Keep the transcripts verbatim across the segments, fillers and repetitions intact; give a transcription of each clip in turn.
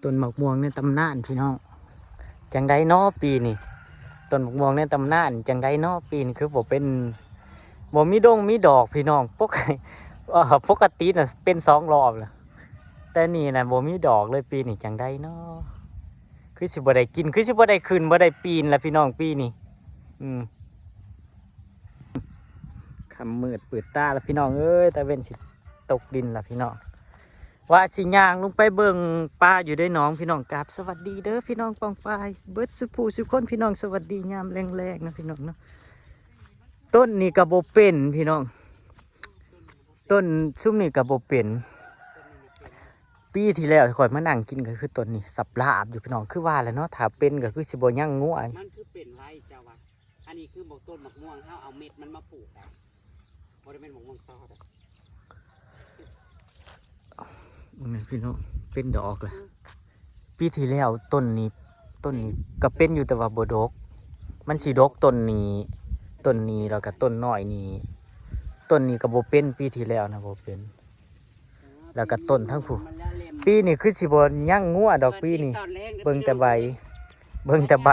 ต้นหมากม่วงในตำนานพี่น้อง จังได๋น้อปีนี้ ต้นหมากม่วงในตำนาน จังได๋น้อปีนี้ คือบ่เป็น บ่มีดงมีดอกพี่น้อง ปก เอ่อ ปกติน่ะเป็นสองรอบแล้ว แต่นี่น่ะบ่มีดอกเลยปีนี้ จังได๋น้อ คือสิบ่ได้กิน คือสิบ่ได้ขึ้น บ่ได้ปีนละพี่น้องปีนี้ อืม ค่ำมืดเปิดตาละพี่น้องเอ้ย ตะเว็นสิตกดินละพี่น้อง ว่าสิย่างลงไปเบิ่งปลาอยู่ในหนองพี่น้อง กราบสวัสดีเด้อพี่น้องปองปาย เบิดสุผู้สุคนพี่น้อง สวัสดียามแลงๆนะพี่น้องเนาะ ต้นนี้ก็บ่เป็นพี่น้อง ต้นซุมนี้ก็บ่เป็น ปีที่แล้วที่ข้อยมานั่งกินก็คือต้นนี้ สับหลาบอยู่พี่น้อง คือว่าแหละเนาะ ถ้าเป็นก็คือสิบ่ยังงัว มันคือเป็นไว้เจ้าว่า อันนี้คือหมากต้นหมากม่วง เฮาเอาเม็ดมันมาปลูกได้ บ่ได้แม่นหมากม่วงตอดอะ อืม พี่น้อง เป็นดอกละ ปีที่แล้วต้นนี้ ต้นนี้ก็เป็นอยู่แต่ว่าบ่ดก มันสิดกต้นนี้ ต้นนี้แล้วก็ต้นน้อยนี้ ต้นนี้ก็บ่เป็นปีที่แล้วนะ บ่เป็น แล้วก็ต้นทั้งผู้ ปีนี้คือสิบ่ยังงัวดอกปีนี้ เบิ่งแต่ใบ เบิ่งแต่ใบ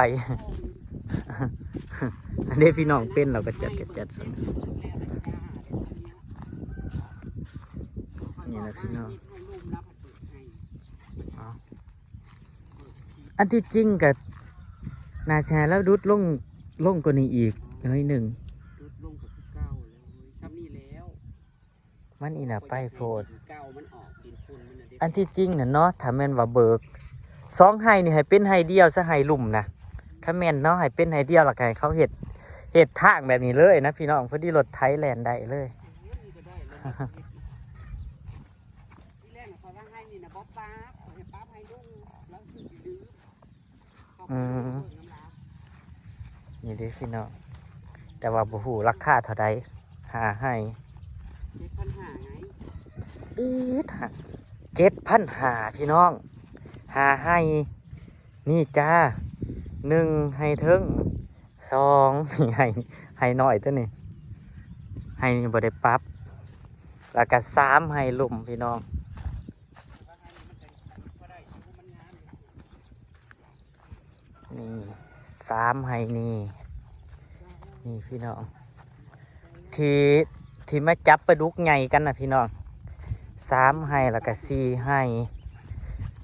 อันนี้พี่น้องเป็นเราก็จัดจัดจัดส่วน นี่นะพี่น้อง เอา อันที่จริงก็น่าสิให้เราดุดลง ลงกว่านี้อีกหน่อยหนึ่ง ดุดลงกว่าคือเก่าแล้วเว้ย ซ้ำนี่แล้ว มันอีน่ะไปโพด เก่ามันออกดินฝุ่นมันน่ะเด้ อันที่จริงน่ะเนาะ ถ้าแม่นว่าเบิกสองไฮ่นี่ให้เป็นไฮ่เดียวซะ ไฮ่ลุ่มนะ คันแม่นเนาะ ให้เป็นไฮ่เดียว แล้วก็ให้เขาเฮ็ด เฮ็ดทางแบบนี้เลยนะพี่น้อง พอดีรถไถแล่นได้เลย เออ นี่ก็ได้เลย ทีแรกน่ะข้อยว่าไฮ่นี่น่ะบ่ปรับ ข้อยให้ปรับไฮ่ลุ่ม แล้วคือสิลืม อืม นี่เด้อพี่น้อง แต่ว่าบ่ฮู้ราคาเท่าใด ห้าไฮ่ เจ็ดพันห้าไง อีดฮะ เจ็ดพันห้าพี่น้อง ห้าไฮ่ นี่จ้า หนึ่งไฮ่เทิง สอง นี่ไฮ่ ไฮ่น้อยตัวนี้ ไฮ่นี่บ่ได้ปรับ แล้วก็สามไฮ่ลุ่มพี่น้อง นี่สามไฮ่นี่ นี่พี่น้อง ที่ ที่มาจับปลาดุกใหญ่กันนะพี่น้อง สามไฮ่แล้วก็สี่ไฮ่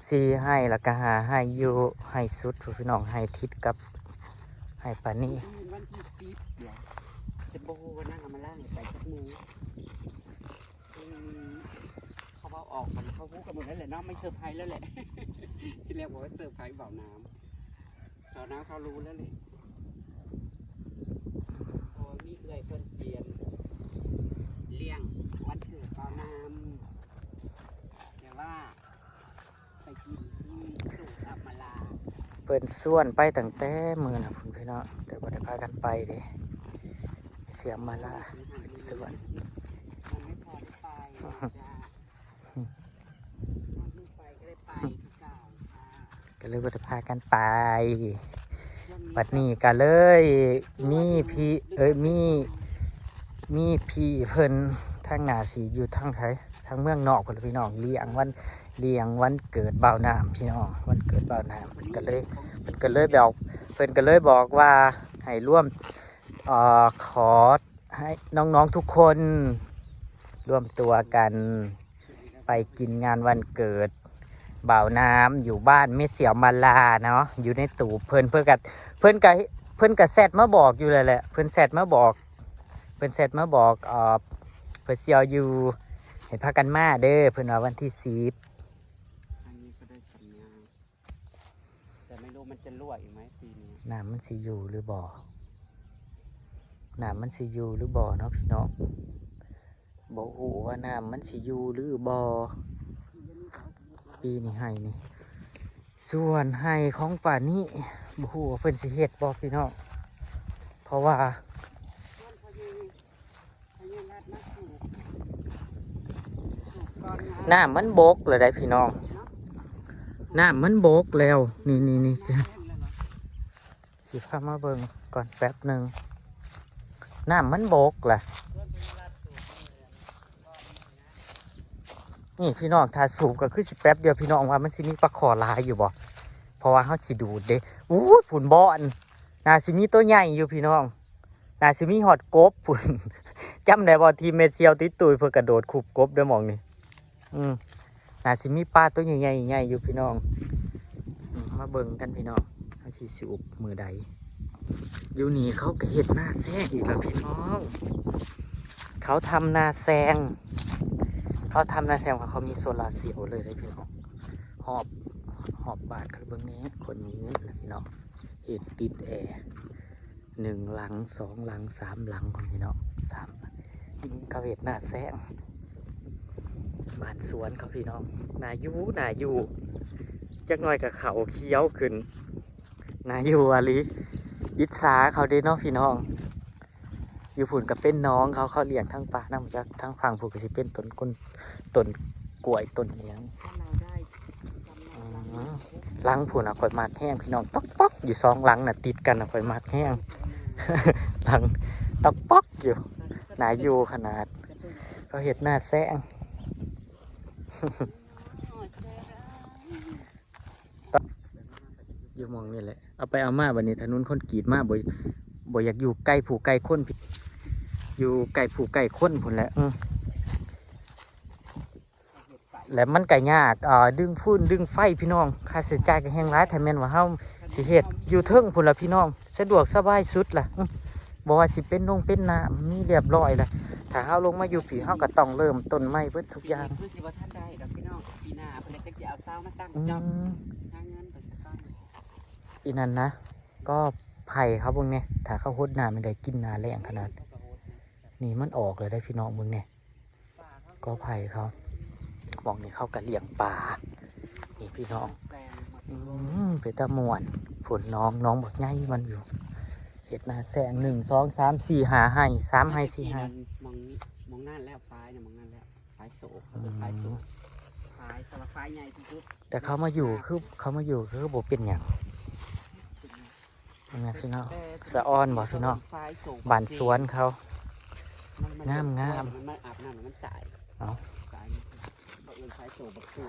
สี่ไฮ่แล้วก็ห้าไฮ่ อยู่ไฮ่สุดพู้นพี่น้อง ไฮ่ทิดกับไฮ่ปานี่ วันที่สิบเดี๋ยว จะบ่ฮู้ว่านั่งเอามาล่างไปจักมื้อ อืม เขาเว้าออกกัน เขาฮู้กันหมดแล้วแหละเนาะ ไม่เซอร์ไพรส์แล้วแหละ ที่แรกบอกว่าเซอร์ไพรส์บ่าวน้ำ บ่าวน้ำเขารู้แล้วแหละ โอ้ย มีเอื้อยเพิ่นเสียน เลี้ยงวันเกิดบ่าวน้ำ แต่ว่า ไปกินที่ตู้อัมมาลา เพิ่นชวนไปตั้งแต่มื้อน่ะพู้นพี่น้อง แต่บ่ได้พากันไปเด้ เสียมาลาชวน มันไม่พอได้ไปจ้า มันไม่ไปก็ได้ไปคือเก่าค่ะ ก็เลยบ่ได้พากันไป ช่วงนี้ บัดนี้ก็เลยมีพี่ เอ้ย มี มีพี่เพิ่นทางหน้าสิอยู่ทางไท ทางเมืองนอกพู้นล่ะพี่น้อง เลี้ยงวัน เลี้ยงวันเกิดบ่าวน้ำพี่น้อง วันเกิดบ่าวน้ำ เพิ่นก็เลย เพิ่นก็เลยบอก เพิ่นก็เลยบอกว่าให้ร่วม เอ่อ ขอให้น้องๆทุกคนรวมตัวกัน ไปกินงานวันเกิดบ่าวน้ำอยู่บ้านแม่เสี่ยวมาลาเนาะ อยู่ในตูบเพิ่น เพิ่นก็ เพิ่นก็ เพิ่นก็แชทมาบอกอยู่แล้วแหละ เพิ่นแชทมาบอก เพิ่นแชทมาบอก เอ่อ เพิ่นเสี่ยวอยู่ ให้พากันมาเด้อ เพิ่นว่าวันที่สิบ อันนี้ก็ได้สัญญาณ แต่ไม่รู้มันจะรั่วอีกไหมปีนี้ น้ำมันสิอยู่หรือบ่ น้ำมันสิอยู่หรือบ่เนาะพี่น้อง บ่ฮู้ว่าน้ำมันสิอยู่หรือบ่ ปีนี้ไฮ่นี่ ส่วนไฮ่ของปานี่ บ่ฮู้ว่าเพิ่นสิเฮ็ดบ่พี่น้อง เพราะว่า น้ำมันบกแล้วได้พี่น้อง น้ำมันบกแล้ว นี่ นี่ นี่ สิ สิพามาเบิ่งก่อนแป๊บหนึ่ง น้ำมันบกล่ะ นี่พี่น้อง ถ้าสูบก็คือสิแป๊บเดียวพี่น้อง ว่ามันสิมีปลาข่อหลายอยู่บ่ เพราะว่าเฮาสิดูดเด้ อู้ย ผุ่นบ่อน น่าสิมีตัวใหญ่อยู่พี่น้อง น่าสิมีฮอดกบผุ่น จำได้บ่ ที่แม่เสี่ยวติดตุยเพิ่นกระโดดคูบกบเด้อหม่องนี่ อืม น่าสิมีปลาตัวใหญ่ๆ ใหญ่อยู่พี่น้อง อืม มาเบิ่งกันพี่น้อง เฮาสิสูบมื้อใด อยู่นี่เขาก็เฮ็ดนาแซงอีกแล้วพี่น้อง เขาทำนาแซง เขาทำนาแซง เพราะเขามีโซลาร์เซลล์เลยเด้อพี่น้อง ฮอบ ฮอบบ้านเขา เบิ่งแหน่ คนมีเงินนะพี่น้อง เฮ็ดติดแอร์ หนึ่งหลัง สองหลัง สามหลัง พี่น้อง สามหลัง เขาเฮ็ดนาแซง บ้านสวนเขาพี่น้อง น่าอยู่ น่าอยู่ จักหน่อยก็เข้าเขียวขึ้น น่าอยู่อีหลี อิจฉาเขาเด้เนาะพี่น้อง อยู่พุ้นก็เป็นหนองเขา เขาเลี้ยงทั้งปลานำ จักทางฝั่งพุ้นก็สิเป็นต้นกุน ต้นกล้วย ต้นอิหยัง อืม หลังพุ้นน่ะข้อยมักแฮงพี่น้อง ต๊อกป๊อก อยู่สองหลังน่ะติดกันน่ะ ข้อยมักแฮง หลังต๊อกป๊อกอยู่ น่าอยู่ขนาด เขาเฮ็ดนาแซง อยู่หม่องนี่แหละ เอาไปเอามาบัดนี้ถนนคอนกรีตมา บ่ บ่อยากอยู่ใกล้ผู้ใกล้คนพี่ อยู่ใกล้ผู้ใกล้คนพุ้นแหละ อืม และมันก็ยาก เอ่อ ดึงฟืนดึงไฟพี่น้อง ค่าใช้จ่ายก็แฮงหลาย ถ้าแม่นว่าเฮาสิเฮ็ดอยู่เทิงพุ้นล่ะพี่น้อง สะดวกสบายสุดล่ะ อืม บ่ว่าสิเป็นนงเป็นน้ำมีเรียบร้อยล่ะ ถ้าเฮาลงมาอยู่พี้ เฮาก็ต้องเริ่มต้นใหม่เบิดทุกอย่าง คือสิบ่ทันได้ดอกพี่น้อง ปีหน้าเพิ่นเลยจักสิเอาเสามาตั้ง อืม จ้อง หาเงินไปก่อน อีนั่นนะ กอไผ่เขาเบิ่งแหน่ ถ้าเขาฮดน้ำนี่ได้กินนาแล้งขนาด นี่มันออกแล้วเด้อพี่น้อง เบิ่งแหน่ กอไผ่เขา หม่องนี้เขาก็เลี้ยงปลา นี่พี่น้อง อืม เป็นตาม่วน พุ้นหนอง หนองบักใหญ่มันอยู่ เฮ็ดนาแซง หนึ่ง สอง สาม สี่ ห้า ไฮ่ สาม ไฮ่ สี่ ไฮ่ หม่องนี้ หม่องนั่นแล้ว ฝายเนี่ย หม่องนั่นแล้ว ฝายโศก เขาเอิ้นฝายโศก อืม ฝาย แต่ว่าฝายใหญ่ที่สุด แต่เขามาอยู่คือ เขามาอยู่คือบ่เป็นหยัง เป็นหยัง เห็นไหมพี่น้อง สะออนบ่พี่น้อง บ้านสวนเขา มัน มัน งามงาม มัน มันอาบน้ำ มันตาย เอ้า ตาย เขาเอิ้นสายโตบักตู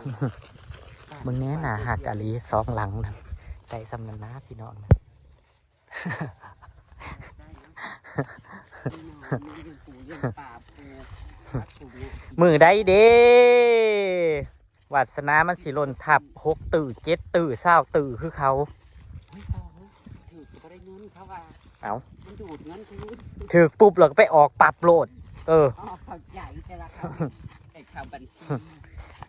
เบิ่งแหน่ น่าฮักอีหลี สองหลังนั่น ได้ส่ำนั้นนะพี่น้องนะ ได้นะ นี่เนาะ นี่เลี้ยงปูเลี้ยงปลา ปูผักปูเนี่ย มื้อใดเด้ วาสนามันสิหล่นทับ หก ตื้อ เจ็ด ตื้อ ซาว ตื้อ คือเขา เฮ้ย พอเฮ้ย ถือก็บ่ได้เงินเขาว่า เอ้า มันดูดเงินคืน ถืกปุ๊บแล้วก็ไปออกปั๊บโลด เออ อ๋อ เข้าใจ แต่ว่าเขา ไอ้เข้าบัญชี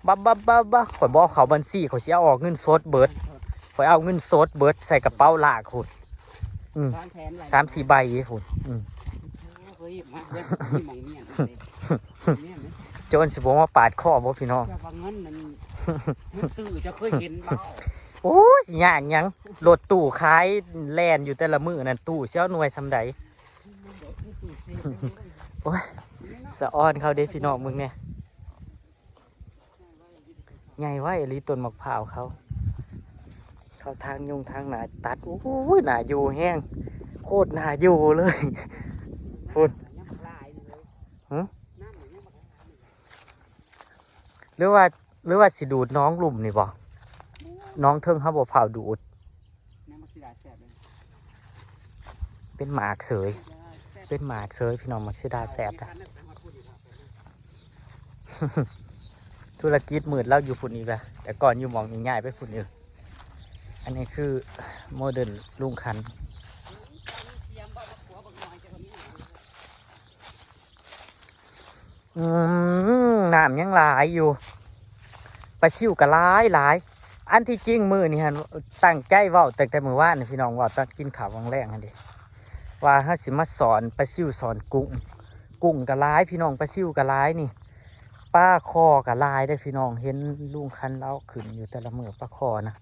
บับบับบับบับ ข่อยบ่เอาเข้าบัญชี ข่อยสิเอาออกเงินสดเบิด ข่อยเอาเงินสดเบิดใส่กระเป๋าลากพุ้น อืม วางแผนไว้ สามสี่ใบพุ้น อืม เฮ้ย มาเพื่อน มีหม่องเมียนเลย เมียนเลย โจรสิบ่มาปาดคอบ่พี่น้อง เจ้าว่าเงินมัน เงินตื้อเจ้าเคยเห็นบ่ โอ้ย สิยากหยัง รถตู้ขายแล่นอยู่แต่ละมื้อนั่น ตู้สิเอาหน่วยส่ำใด โอ้ย สะออนเขาเด้พี่น้อง มึงเนี่ย ใหญ่ไว้อีหลีต้นมะพร้าวเขา เขาทางยุงทางหนาตัด โอ้ย น่าอยู่แฮง โคตรน่าอยู่เลย พุ้น หึ หรือว่า หรือว่าสิดูดหนองลุ่มนี่บ่ หนองเทิงเขาบ่พร้าวดูด เป็นหมากเสย เป็นหมากเสยพี่น้อง หมากสีดาแซ่บนะ ธุรกิจมืดลาวอยู่พุ้นอีกแล้ว แต่ก่อนอยู่หม่องนี้ย้ายไปพุ้นอีก อันนี้คือโมเดิร์นลุงคัน อืม น้ำยังหลายอยู่ ปลาซิวก็หลายหลาย อันที่จริงมื้อนี้หั่นตั้งใจเว้าตั้งแต่มื้อวานนี่พี่น้อง เว้าตอนกินข้าววังแลงหั่นเด้ ว่าเฮาสิมาสอนปลาซิวสอนกุ้ง กุ้งก็หลายพี่น้อง ปลาซิวก็หลายนี่ ปลาคอก็หลายเด้อพี่น้อง เห็นลุงคันลาวขึ้นอยู่แต่ละมื้อปลาคอนะ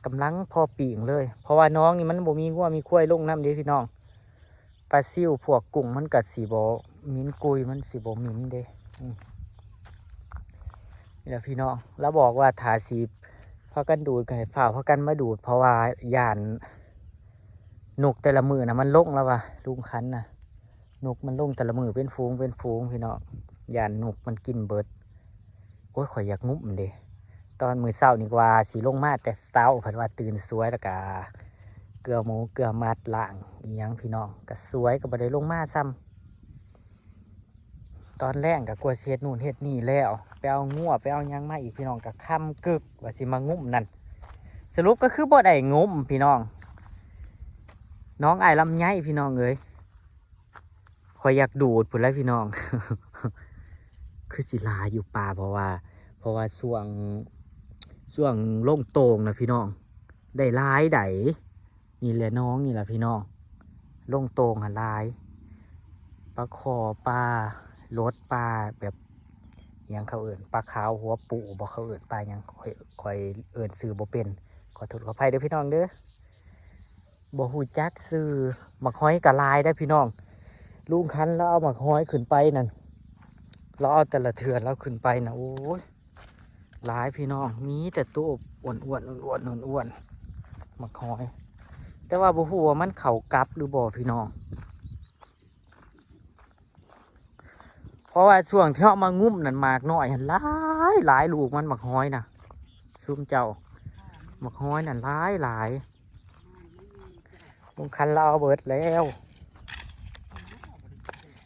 กำลังพอปิ้งเลย เพราะว่าหนองนี่มันบ่มีงัวมีควายลงนำเด้พี่น้อง ปลาซิวพวกกุ้งมันก็สิบ่เหม็นกุย มันสิบ่เหม็นเด้ อืม นี่แหละพี่น้อง ลาวบอกว่าถ้าสิพากันดูดก็ให้ฟ้าวพากันมาดูด เพราะว่าย้านนกแต่ละมื้อน่ะมันลง ลาวว่าลุงคันน่ะ นกมันลงแต่ละมื้อเป็นฝูงเป็นฝูงพี่น้อง ย้านนกมันกินเบิด โอ้ย ข่อยอยากงุ้มเด้ ตอนมื้อเช้านี่ว่าสิลงมาแต่เช้า เพิ่นว่าตื่นสวย แล้วก็เกลือหมูเกลือหมัดล้างอิหยังพี่น้อง ก็สวย ก็บ่ได้ลงมาซ้ำ ตอนแลงก็กว่าสิเฮ็ดนู่นเฮ็ดนี่แล้ว ไปเอางัวไปเอาหยังมาอีกพี่น้อง ก็ค่ำกึก ว่าสิมางุ้มนั่น สรุปก็คือบ่ได้งุ้มพี่น้อง น้องอ้ายลำไยพี่น้องเอ้ย ข่อยอยากดูดพู้นแหละพี่น้อง คือสิหลายอยู่ป่า เพราะว่า เพราะว่าช่วง ช่วงลงโต่งนะพี่น้อง ได้หลายได๋ นี่แหละน้องนี่แหละพี่น้อง ลงโต่งหั้นหลาย ปลาข่อ ปลาหลด ปลาแบบ หยังเขาเอิ้น ปลาขาวหัวปูบ่ เขาเอิ้นปลาหยัง ข่อย ข่อยเอิ้นชื่อบ่เป็น ขอโทษขออภัยเด้อพี่น้องเด้อ บ่ฮู้จักชื่อ หมากหอยก็หลายเด้อพี่น้อง ลุงคันลาวเอาหมากหอยขึ้นไปนั่น ลาวเอาแต่ละเทื่อลาวขึ้นไปน่ะ โอ้ย หลายพี่น้อง มีแต่ตัวอ้วนๆ อ้วนๆ อ้วนๆ หมากหอย แต่ว่าบ่ฮู้ว่ามันเข้ากับหรือบ่พี่น้อง เพราะว่าช่วงที่เฮามางุ้มนั่น หมากน้อยหั้นหลายหลาย ลูกมันหมากหอยน่ะ ซุมเจ้า หมากหอยนั่นหลายหลาย ลุงคันลาวเอาเบิดแล้ว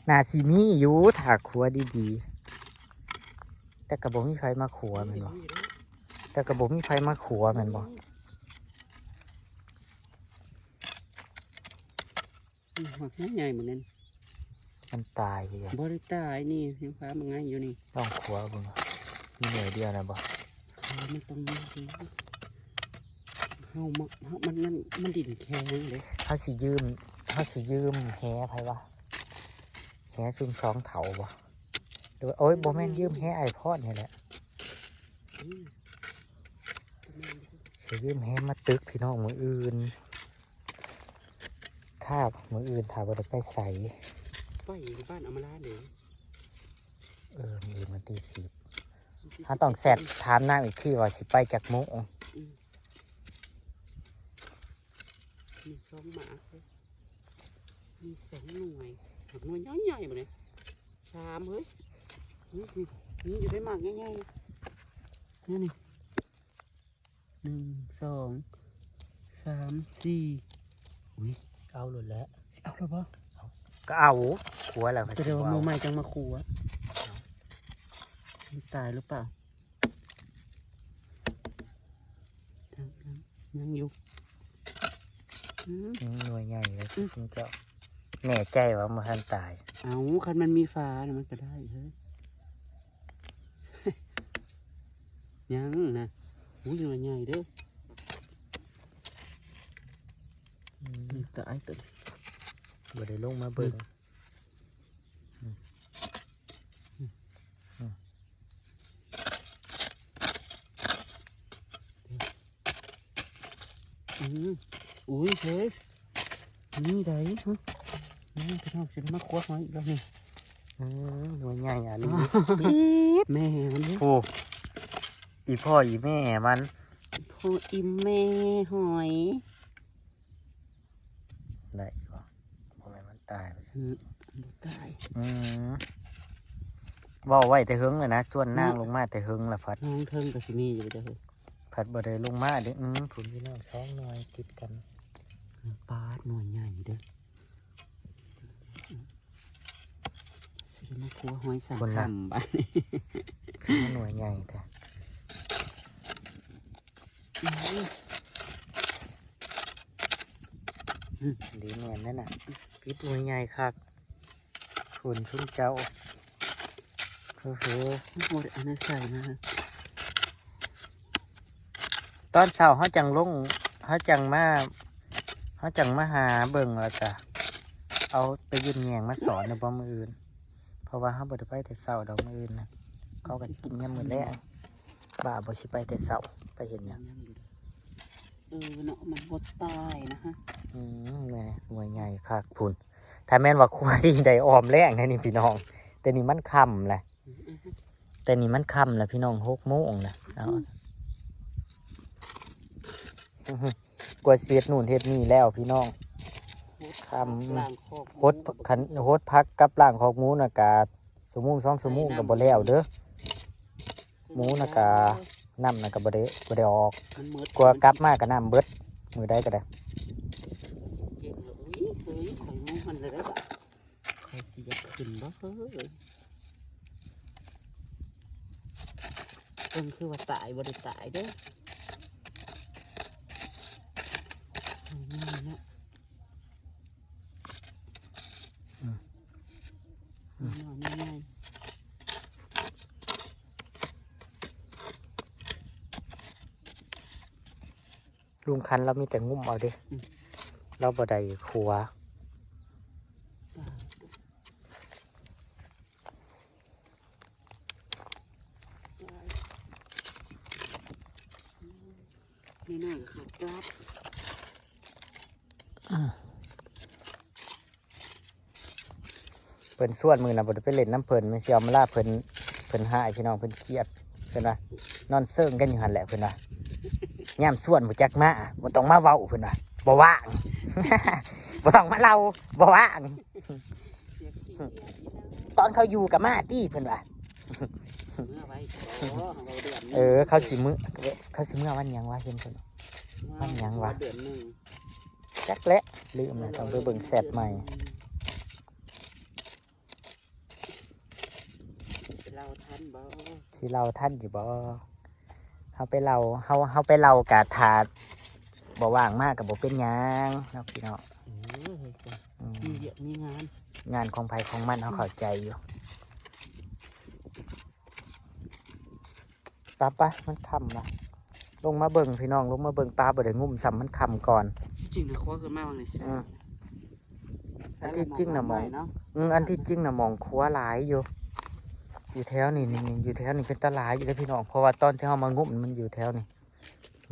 น่าสิมีอยู่ ถ้าขัวดีๆ แต่ก็บ่มีไผมาขัวแม่นบ่ แต่ก็บ่มีไผมาขัวแม่นบ่ อืม หมากใหญ่ๆ หมดนั่น มันตายไปเลย บ่ได้ตายนี่ ยังฟ้ามันง่ายอยู่นี่ ต้องขัวเบิ่ง มีหน่วยเดียวนะบ่ มันต้องมีสิ เฮามา เฮา มัน มัน มันดินแข็งเด้ เฮาสิยืม เฮาสิยืมแหไผวะ แหซุมสองเฒ่าบ่ หรือว่า โอ้ย บ่แม่น ยืมแหอ้ายพรนี่แหละ อืม สิยืมแหมาตึกพี่น้องมื้ออื่น ถ้ามื้ออื่นถ้าบ่ได้ไปไส ไปบ้านอำมาลาเด้อ เออ มื้ออื่นวันที่สิบ วันที่สิบ เฮาต้องแชทถามนางอีกทีว่าสิไปจักโมง อืม มีสองหมากเลย มีสองหน่วย หมากหน่วยใหญ่ๆ หมดเลย สาม เฮ้ย นี่ นี่ นี่อยู่ได้หมากใหญ่ๆ นี่ นี่ หนึ่ง สอง สาม สี่ อุ้ย เอาโลดแล้ว สิเอาแล้วบ่ เอา ก็เอา ขัวแล้วก็ แสดงว่า สิบ่เอา มือใหม่จังมาขัว มันตายหรือเปล่า ยัง ยัง ยังอยู่ อืม อืม หน่วยใหญ่เลย อืม คุณเจ้า แน่ใจว่ามันทันตาย เอา คันมันมีฟ้าน่ะมันก็ได้เฮ้ย ยังนะ อุ้ย หน่วยใหญ่เด้อ อืม นี่ตายตัวนี้ บ่ได้ลงมาเบิ่ง อืม อืม อืม อุ้ย เฮ้ย นี่ได๋ ฮะ นี่พี่น้อง สิมาขัวหอยอีกแล้วนี่ อืม หน่วยใหญ่อ่ะ อ๋อ ลิบ แม่มันนี่ โอ้ อีพ่ออีแม่มัน พ่ออีแม่หอย ได้บ่ บ่แม่นมันตาย อืม บ่ตาย อืม เว้าไว้แต่เฮิงแล้วนะ ชวนนาง อืม ลงมาแต่เฮิงแล้ว พัด นางเทิงก็สิมีอยู่เด้อ พัดบ่ได้ลงมาเด้อ อืม พุ้นพี่น้อง สองหน่วยติดกัน ปาด หน่วยใหญ่เด้อ สิมาขัวหอยสัง พุ้นนะ คำบาดนี้ คือมันหน่วยใหญ่แท้ อืม ดีแม่นนั่นน่ะ ปิดหน่วยใหญ่คัก พุ้นซุมเจ้า โอ้โห โอ้โห อันนั้นใส่มา ตอนเช้าเฮาจังลง เฮาจังมา เฮาจังมาหาเบิ่งแล้วก็เอาไปยืมแยงมาสอนในบ่มื้ออื่น เพราะว่าเฮาบ่ได้ไปแต่เช้าดอกมื้ออื่นนะ เขาก็กินยามมื้อแลง บ้าบ่สิไปแต่เช้า ไปเฮ็ดหยัง เออเนาะ มันบ่ตายนะฮะ อืม แม่ หน่วยใหญ่คักพุ้น ถ้าแม่นว่าขัวนี่ได้ออมแลงแท้นี่พี่น้อง แต่นี่มันค่ำแหละ อืม แต่นี่มันค่ำแล้วพี่น้อง หกโมงแล้ว เอา อืม กว่าสิเฮ็ดนู่นเฮ็ดนี่แล้วพี่น้อง หด ค่ำ ล้างคอกหมู หด คัน หดผักกับล้างคอกหมูน่ะกะ ชั่วโมงสองชั่วโมงก็บ่แล้วเด้อ หมูน่ะกะ น้ำน่ะกะบ่ได้บ่ได้ออก มันหมด กลัวกลับมาก็น้ำเบิด มื้อใดก็ได้ เก่งเลย อุ้ย เฮ้ย ข่อยหมูมันเลยได้ปะ ข่อยสิอยากขึ้นบ่เฮ้ย เพิ่นคือว่าตายบ่ได้ตายเด้อ เอาง่ายเนาะ อืม อืม เอาง่ายๆ ลุงคันเรามีแต่งุ้มเอาเด้ อืม เราบ่ได้ขัว นี่น่าจะขัดกราฟ เพิ่นชวนมื้อน่ะบ่ได้ไปเล่นนำเพิ่น แม่นสิเอามาลาเพิ่น เพิ่นฮ้ายพี่น้อง เพิ่นเครียด เพิ่นว่านอนเซิงกันอยู่หั่นแหละ เพิ่นว่ายามชวนบ่จักมา บ่ต้องมาเว้า เพิ่นว่าบ่ว่าง บ่ต้องมาเล่า บ่ว่าง ตอนเขาอยู่ก็มาติ เพิ่นว่า เมื่อไว้ อ๋อ เว้าเดือนหนึ่ง เออ เขาสิมื้อ เขาสิมื้อวันหยังวะ เห็นเพิ่น วันหยังวะ เดือนหนึ่ง จักแหละ ลืมแล้ว ต้องไปเบิ่งแชตใหม่ เล่าทันบ่ สิเล่าทันอยู่บ่ เฮาไปเล่า เฮา เฮาไปเล่ากะถ้าบ่ว่างมาก็บ่เป็นหยังเนาะพี่น้อง เออ เฮ้ย อืม มีเวียกมีงาน งานของไผของมัน เฮาเข้าใจอยู่ ปะปะ มันค่ำละ ลงมาเบิ่งพี่น้อง ลงมาเบิ่งปลาบ่ได้งุ้มซ้ำ มันค่ำก่อน จริงๆนะ ครัวคือมาวันนี้สิได้ อืม อันที่จริงน่ะหม่อง เนาะ อืม อันที่จริงน่ะหม่องขัวหลายอยู่ อยู่แถวนี่ นี่ นี่ อยู่แถวนี่เป็นตาหลายอยู่เด้อพี่น้อง เพราะว่าตอนที่เฮามางุ้มมันอยู่แถวนี่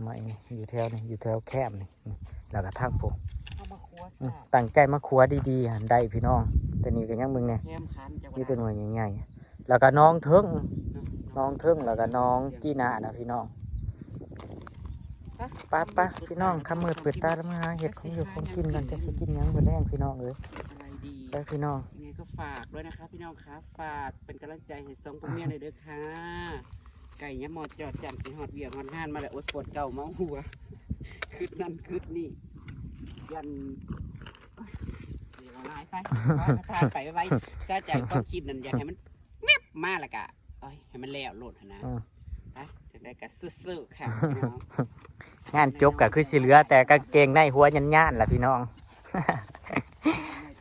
ไม้นี่ อยู่แถวนี่ อยู่แถวแคมนี่ อืม แล้วก็ทางพุ้น เอามาขัว อืม ซะ ตั้งใจมาขัวดีๆ หั่นได้พี่น้อง แต่นี่ก็ยังเบิ่งแหน่ แคมคันจังหวัด มีแต่หน่วยใหญ่ๆ แล้วก็หนองเทิง เนาะ หนองเทิง แล้วก็หนองจีน่านะพี่น้อง ไป ไป ไป พี่น้อง ค่ำมืดเปิดตาแล้วมาหาเห็ดของอยู่ของกินกัน จักสิกินหยังมื้อแลงพี่น้องเอ้ย อะไรดี ไปพี่น้อง ยังไงก็ฝากด้วยนะคะพี่น้องคะ ฝากเป็นกำลังใจให้สองผัวเมียหน่อยเด้อค่ะ ไก่ยามหมอดจอดจันทร์สิฮอดเวียกฮอดงานมาแล้ว โอ๊ย ปวดเข่าเมาหัว คิดนั่นคิดนี่ ยัน เดี๋ยวเอาลายไป ผ่านไปไวๆ ซะจากความคิดนั่นอยากให้มันแวบมาแล้วกะ โอ้ย ให้มันแล้วโลดหั้นนะ อืม ไป จังใดก็สู้ๆค่ะพี่น้อง งานจบก็คือสิเหลือแต่กางเกงในหัวย่านๆล่ะพี่น้อง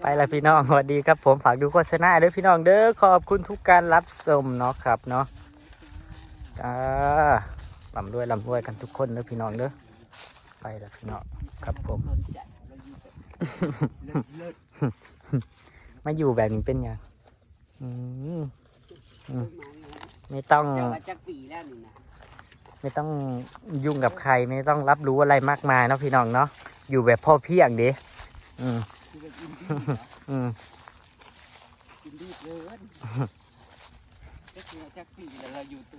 ไปละพี่น้อง สวัสดีครับผม ฝากดูโฆษณาเด้อพี่น้องเด้อ ขอบคุณทุกการรับชมเนาะครับเนาะ อ่า ร่ำรวยร่ำรวยกันทุกคนเด้อพี่น้องเด้อ ไปละพี่น้อง ครับผม มาอยู่แบบนี้เป็นหยัง อืม อืม ไม่ต้อง เจ้าว่าจักปีแล้วนี่นะ ไม่ต้องยุ่งกับใคร ไม่ต้องรับรู้อะไรมากมายเนาะพี่น้องเนาะ อยู่แบบพอเพียงเด้ อืม คือแบบอินดี้เหรอ อืม อินดี้เกิน จักปีแล้ว เราอยู่ตู